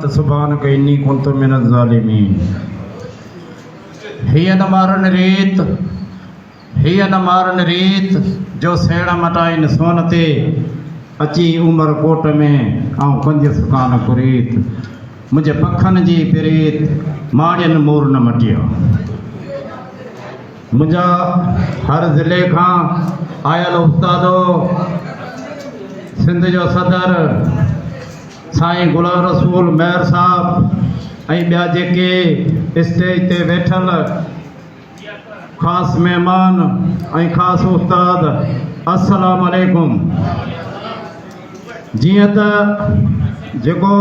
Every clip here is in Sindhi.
سبحانک اني ڪنت من الظالمين هيء نه مارن ريت هيء نه مارن ريت جو سيڻ مٽائين سون تي اچي عمر ڪوٽ ۾ آئون ڪنجس ڪان ڪريت منهنجي پکن جي پريت ماڙين مور نه مٽيا. منهنجا هر ضلعي کان آيل استادو سنڌ جو صدر سائين غلام رسول مهر صاحب ۽ ٻيا جيڪي اسٽيج تي ويٺل خاص مهمان ۽ خاص استاد السلام عليڪم جيئن ته جيڪو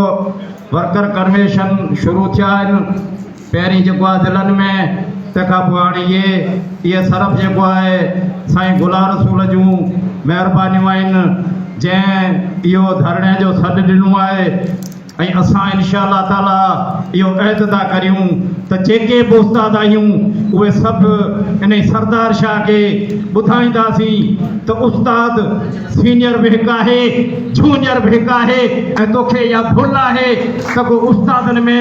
ورڪر ڪنوينشن شروع ٿيا آهن پهرين جيڪو آهي ضلعن ۾ تنهن کان پوء هاڻي اهي اهي صرف جيڪو آهي سائين غلام رسول جون مهربانيون آهن جنهن اهو ڌرڻي جو سڏ ڏنو آهي ۽ اسان انشاء الله تعالي اهو عهد ٿا ڪريون ته جيڪي به استاد آهيون اهي سڀ انهي سردار شاهه کي ٻڌائينداسين ته استاد سينئر به هڪ آهي، جونيئر به هڪ آهي ۽ توکي اها ڀل آهي ته ڪو استادن ۾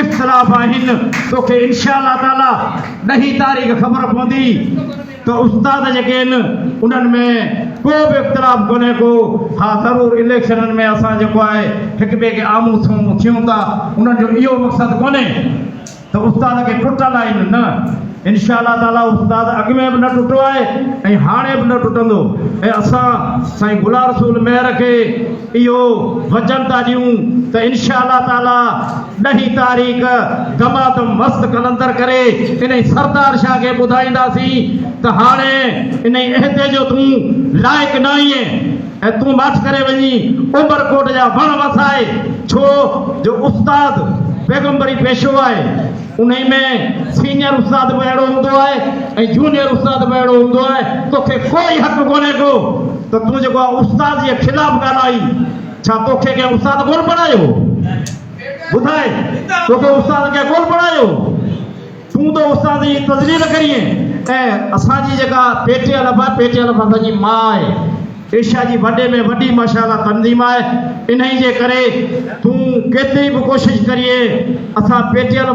اختلاف آهن، توکي انشاء الله تعاليٰ ڏهين تاريخ خبر پوندي ته استاد جيڪي آهن انهن ۾ ڪو به اختلاف ڪونهي ڪو، ها ضرور اليڪشنن ۾ اسان جيڪو آهي هڪ ٻئي کي آمهون سامهون ٿيون ٿا انهن جو اهو مقصد ڪونهي. ته استاد کي ٽٽل آهن نه انشاء الله تعالي استاد اڳ ۾ به نه ٽٽو آهي ۽ هاڻي به نه ٽٽندو ۽ اسان سائين غلام رسول مهر کي اهو وچن ٿا ڏيون ته انشاء الله تعالي ڏهين تاريخ دمادم مست قلندر ڪري انهي سردار شاهه کي ٻڌائينداسين ته هاڻي انهي عهدي جو تون لائق نه آهين ۽ تون ماٺ ڪري وڃي عمرڪوٽ جا وڻ وساء، ڇو جو استاد پيغمبري پيشو آهي، انهي ۾ سينيئر استاد به اهڙو هوندو آهي ۽ جونيئر استاد به اهڙو هوندو آهي، توکي ڪوئي حق ڪونهي ڪو ته تون جيڪو آهي استاد جي خلاف ڳالهائين، ڇا توکي ڪنهن استاد ڪونه پڙهايو هو؟ ٻڌاء توکي استاد ڪنهن ڪونه پڙهايو هو؟ تون ته استاد جي تذليل ڪرين ۽ اسان جي جيڪا پي ٽي الف آهي پي ٽي الف اسان جي ماء آهي ايشيا جي وڏي ۾ وڏي ماشاء الله تنظيم آهي انهي جي ڪري تون ڪيتري به ڪوشش ڪرين اسان پي ٽي الف.